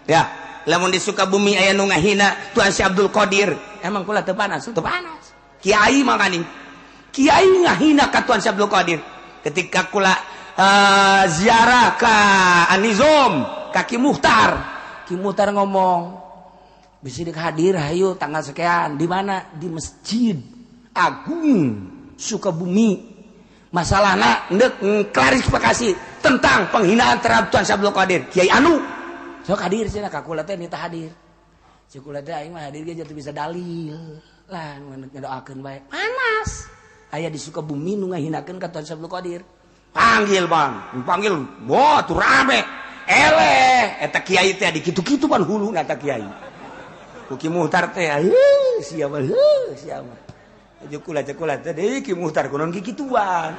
Ya, lamun di Sukabumi aya nu ngahina Tuan Syekh Abdul Qadir, emang kula teu panas, teu panas. Kiai makaning. Kiai ngahina ka Tuan Syekh Abdul Qadir. Ketika kula ziarah ka Anizom, ka Ki Muhtar. Ki Muhtar ngomong, "Bisa hadir hayu tanggal sekian di mana? Di Masjid Agung Sukabumi." Masalahna ndek klarifikasi tentang penghinaan terhadap Tuan Syekh Abdul Qadir. Kiai anu sok hadir cenah ka kula teh nita hadir. Cek kula teh aing mah hadir ge teu bisa dalil. Lah ngedoakeun bae. Panas. Aya di Sukabumi nu ngahinakeun ka Tuan Syekh Abdul Qadir. Panggil bang, panggil. Wah, tuh rame. Eleh, eta kiai teh di kitu-kitu pan huluna eta kiai. Ku Ki Muhtar teh, heuh, sia mah, heuh, sia mah. Jeung kula cek kula teh deui Ki Muhtar kunaon kikituan.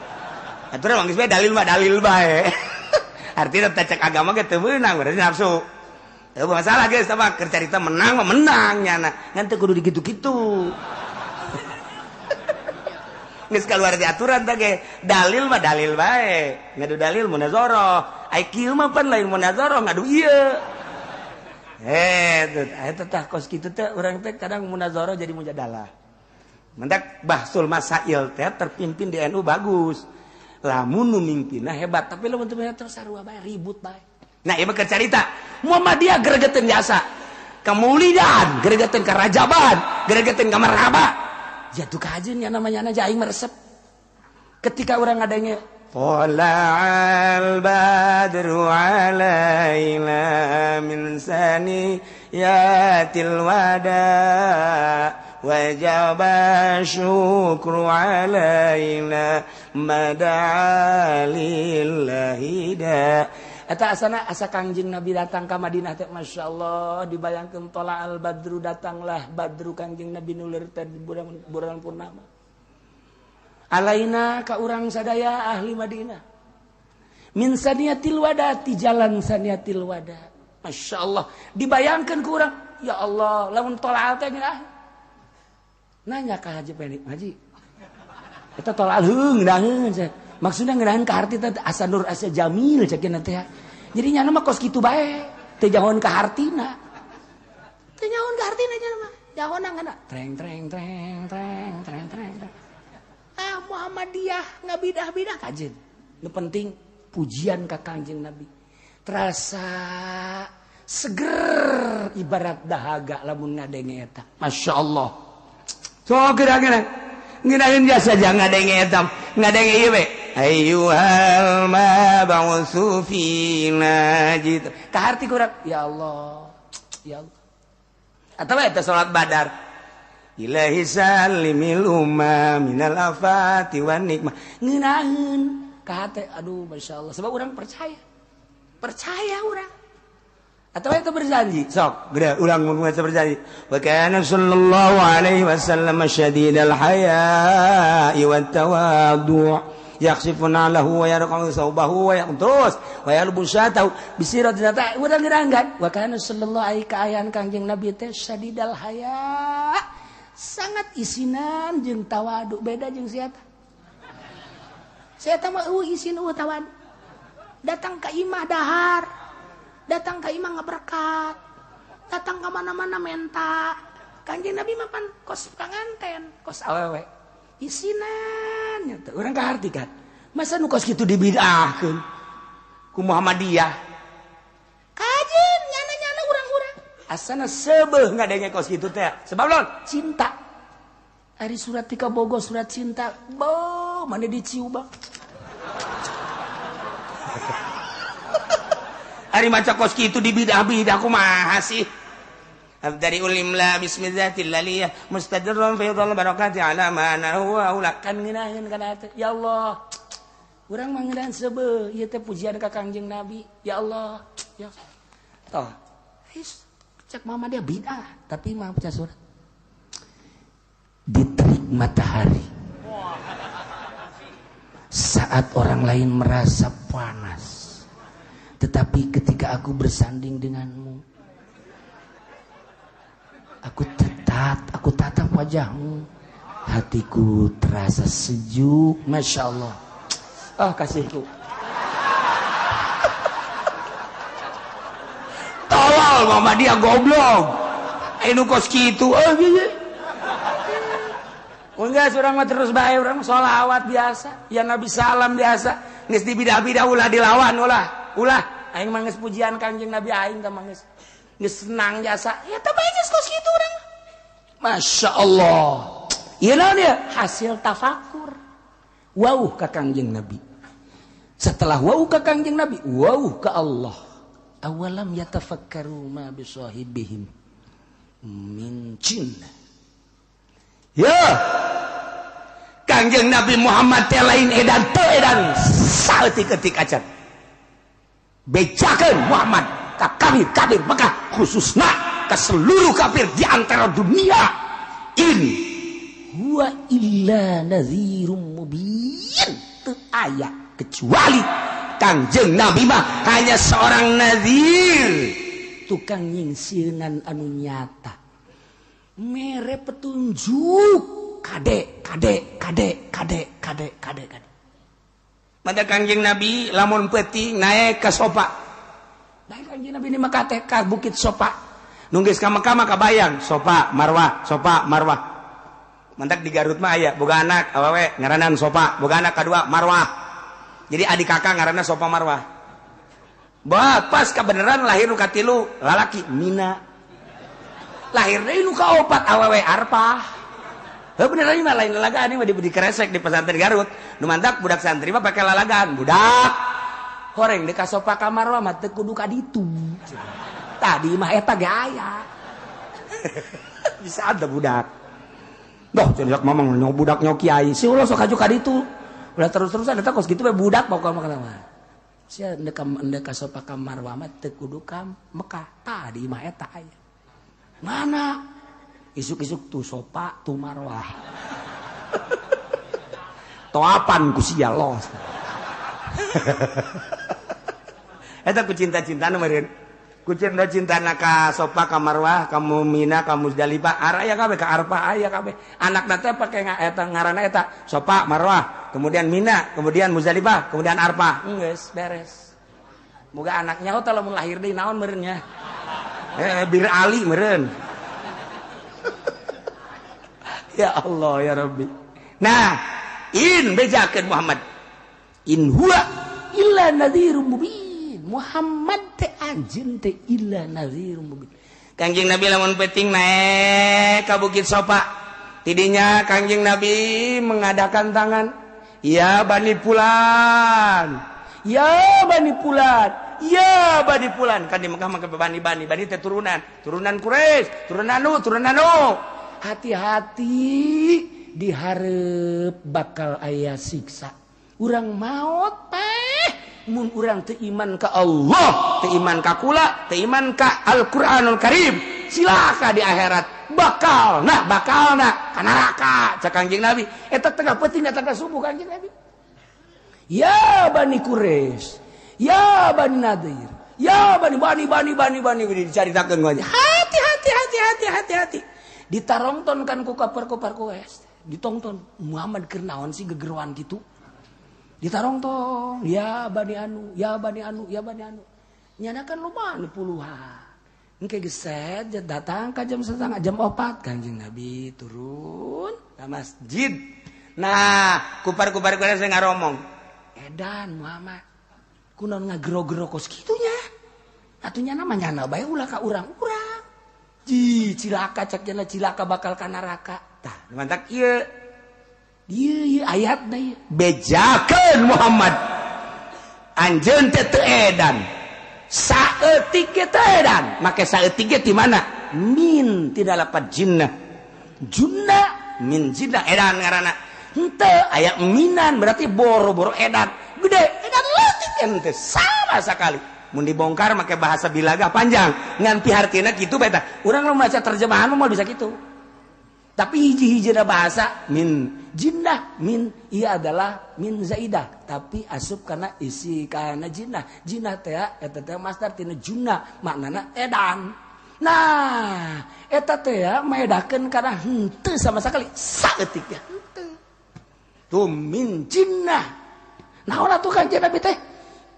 Atuh mah geus bae dalil mah dalil bae. Artinya cek agama ge teu meunang berarti nafsu. Teu masalah geus tah keur carita menang mah menang nyana. Ngan teu kudu dikitu-kitu. Geus kaluar di aturan teh ge dalil mah dalil bae. Ngadu dalil munazarah. Ai kieu mah pan lain munazarah ngadu ieu. Eta tah kos kitu teh urang teh kadang munazarah jadi mujadalah. Mendak bahsul masail teh terpimpin di NU bagus. Lamun nu mimpinna hebat, tapi lamun teu terus sarua bae ribut bae. Nah, ieu mah keur carita. Muhammadiyah gregeteun jasa. Kamulidan gregeteun ka Rajaban, gregeteun ka Marhaba. Jatuh kajeun nya namanya aja aing meresep. Ketika urang ngadenge Thala'al badru alaina min saniyatil wada wajaba syukru alaina mada'a lillahi da. Eta asana asa Kangjeng Nabi datang ka Madinah teh masyaallah dibayangkeun thala'al badru datanglah badru Kangjeng Nabi nulir teh di bulan purnama. Alaina ka urang sadaya ahli Madinah. Min saniyatil wada ti jalan saniyatil wada. Masyaallah dibayangkeun ku urang ya Allah lamun thala'al teh ngeunah. Nanya ka Haji Penik, Haji. Eta thala'al heung ngeunaheun. Maksudna ngeunaheun ka harti teh asa nur asa jamil cek teh. Jadi nyana mah kos kitu bae, teu jahoan ka hartina. Teu nyahoan ka hartina nyana mah. Jahoan ngana treng treng treng treng treng treng. Ah Muhammadiyah ngabidah-bidah kajeun. Nu penting pujian ka Kangjeng Nabi. Terasa seger ibarat dahaga lamun ngadenge eta. Masyaallah. So geura-geura ngeunaheun jasa jangan ngadenge eta, ngadenge ieu we. Ayyuhal mab'utsu fina jit. Ka harti kurang ya Allah. Ya Allah. Atawa eta salat Badar. Ilahi salimil umma minal afati wan nikmah. Ngeunaheun ka hate aduh masyaallah sebab urang percaya. Percaya urang. Atau itu berjanji sok gede ulang mun berjanji wa kana sallallahu alaihi wasallam syadidal haya'i wat tawadhu yakhsifuna lahu wa yarqu thawbahu wa yaqtus wa yalbu syatahu bisirat zata urang ngeranggan wa kana sallallahu alaihi kaayaan Kangjeng Nabi teh syadidal haya sangat isinan jeung tawadu beda jeung siapa siapa mah eueuh isin eueuh tawadu datang ka imah dahar datang ka imah ngaberkat datang ka mana-mana menta Kangjeng Nabi mah pan kos kanganten kos awewe isinan nya teh urang kaharti kan masa nu kos kitu dibid'ahkeun ku Muhammadiyah kajeun nyana-nyana urang-urang asana seubeuh ngadenge kos kitu teh sebab lon cinta ari surat tika bogo surat cinta bo mana diciu bang ari maca kos kitu dibidah-bidah kumaha sih dari ulimla bismillatil laliyah mustadirran fi dhal barakati ala ma ana huwa ulakan ngeunaheun kana teh ya Allah urang mah ngeunaheun seubeuh ieu teh pujian ka Kangjeng Nabi ya Allah ya toh cek mama dia bid'ah tapi mah baca surat diterik matahari saat orang lain merasa panas tetapi ketika aku bersanding denganmu aku tatap wajahmu hatiku terasa sejuk Masya Allah ah kasihku tolol Tolol Muhammadiyah goblok. Anu kos kitu euy ieu. Enggak, urang mah terus bae, urang sholawat biasa, ya Nabi salam biasa. Geus dibidah-bidah ulah dilawan ulah. Ulah aing mah geus pujian Kangjeng Nabi aing teh mah geus geus senang jasa. Ya teh bae geus kos kitu urang. Masya Allah. Ieu naon ieu? Hasil tafakur. Wauh ka Kangjeng Nabi. Setelah wauh ka Kangjeng Nabi, wauh ka Allah. Awalam yatafakkaru ma bisahibihim min jinnah. Ya. Kangjeng Nabi Muhammad teh lain edan teu edan saeutik-eutik acan. Bejakeun Muhammad ka kafir-kafir Mekah khususna ka seluruh kafir di antara dunia. In huwa illa nadhirum mubin. Teu aya kecuali Kangjeng Nabi mah hanya seorang nazir, tukang nyingsieunan anu nyata, mere petunjuk kade kade kade kade kade kade kade. Maka Kangjeng Nabi lamun peuting naik ke Sofa, naik Kangjeng Nabi ini maka teh ka Bukit Sofa, nunggis ka Mekah mah kabayang Sofa Marwah, Sofa Marwah. Mantak di Garut mah aya boga anak awewe ngaranan Sofa, boga anak kadua Marwah. Jadi adik kakak ngaranna Sofa Marwah. Bah, pas kebenaran lahir nu katilu lalaki Mina. Lahir deui nu kaopat awewe Arpah. Heuh bener mah lain lalagaan ieu mah dikeresek di pesantren Garut. Nu mantak budak santri mah pake lalagaan, budak. Horeng deui ka Sofa ka Marwah mah teu kudu ka ditu. Tadi mah eta ge aya. Bisa ada budak. Doh cenah mamang nyo budak nyo kiai. Si ulah sok kaju ka ditu. Ulah terus-terusan eta kos kitu bae budak pokokna mah. Sia endek ka Sofa ka Marwah mah teu kudu ka Mekah. Tadi mah eta aya. Mana? Isuk-isuk tuh Sofa tuh Marwah. Toapan ku sia los. Eta ku cinta-cintana meureun. Ku cinta-cintana ka Sofa ka Marwah, ka Mina, ka Muzdalifah, aya kabeh ka Arfah aya kabeh. Anakna teh pake eta ngaranna eta Sofa Marwah, kemudian Mina, kemudian Muzdalifah, kemudian Arfah. Geus beres. Moga anaknya teh lamun lahir deui naon meureun nya. Bir Ali meureun. Ya Allah ya Rabbi. Nah, in bejakeun Muhammad. In huwa illa nadhirum mubin. Muhammad teh anjeun teh illa nadhirum mubin. Kangjeng Nabi lamun peuting naek ka Bukit Sofa. Tidinya Kangjeng Nabi mengadakan tangan. Ya Bani Fulan. Ya Bani Fulan. Ya Bani Fulan. Kan di Mekah mah bani-bani, bani teh turunan, turunan Quraisy, turunan anu, turunan anu. Hati-hati dihareup bakal aya siksa. Urang maot teh mun urang teu iman ka Allah, teu iman ka kula, teu iman ka Al-Qur'anul Karim, silaka di akhirat bakal nah ka neraka cak Kangjeng Nabi. Eta tengah peuting datang ka subuh Kangjeng Nabi. Ya Bani Quraisy, ya Bani Nadir, ya Bani Bani Bani Bani Bani dicaritakeun aja. Hati hati hati hati hati hati. Ditarongton kan ku kapar-kupar Quraisy. Ditongton Muhammad keur naon sih gegeroan kitu. Ditarongtong, ya Bani anu, ya Bani anu, ya Bani anu. Nyana kan loba nu puluhan. Engke geset datang ka jam 2:30, jam 4 Kangjeng Nabi turun ka masjid. Nah, kupar-kupar Quraisy ngaromong. Edan Muhammad, kunaon ngagero-gero kos kitunya? Atuh nyana mah nyana bae ulah ka urang-urang. Ji, cilaka cak jana cilaka bakal ka neraka. Tah, mantak ieu. Ieu ieu ayatna ieu. Bejakeun Muhammad. Anjeun teh teu edan. Saeutik ge teu edan. Make saeutik ge ti mana? Min tidak lapat jinnah. Junna min jinnah edan ngaranna. Henteu aya minan berarti boro-boro edan. Gede edan leutik ente sama sekali. Mun dibongkar make bahasa bilaga panjang ngan pihartina kitu bae tah. Urang nu maca terjemahan mah bisa kitu. Tapi hiji-hijina bahasa min jinnah min ieu adalah min zaidah tapi asup kana isi kana jinnah. Jinnah teh eta teh masdar tina junna maknana edan. Nah, eta teh maedakeun kana henteu sama sekali saeutik ge henteu. Tuh min jinnah. Naon atuh Kangjeng Nabi teh?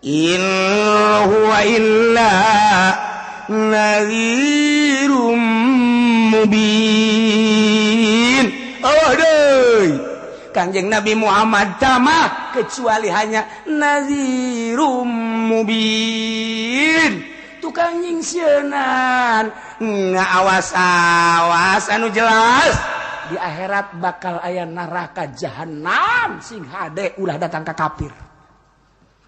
In huwa illa nadhirum mubin. Oh deui Kangjeng Nabi Muhammad tamah kecuali hanya nadhirum mubin, tukang nyingsieunan, ngaawas-awas anu jelas di akhirat bakal aya neraka jahanam. Sing hade, ulah datang ka kafir,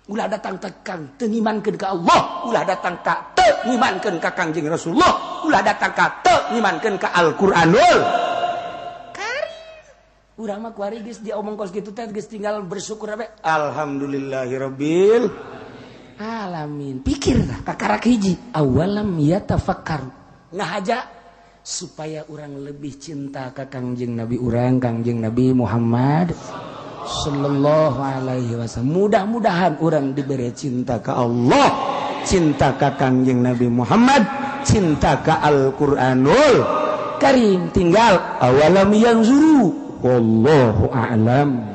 ulah datang ka kang teu ngimankeun ka Allah, ulah datang ka teu ngimankeun ka Kangjeng Rasulullah, ulah datang ka teu ngimankeun ka Al-Qur'anul Karim. Urang mah kuari geus diomong kos kitu teh geus tinggal bersyukur abe, alhamdulillahirabbil alamin. Pikir lah kakarak hiji, awalam yatafakkaru, ngahaja supaya orang lebih cinta ke Kangjeng Nabi urang, Kangjeng Nabi Muhammad sallallahu alaihi wasallam. Mudah-mudahan orang diberi cinta ke Allah, cinta ke Kangjeng Nabi Muhammad, cinta ke Al-Qur'anul Karim. Tinggal awalam yanzuru, wallahu a'lam.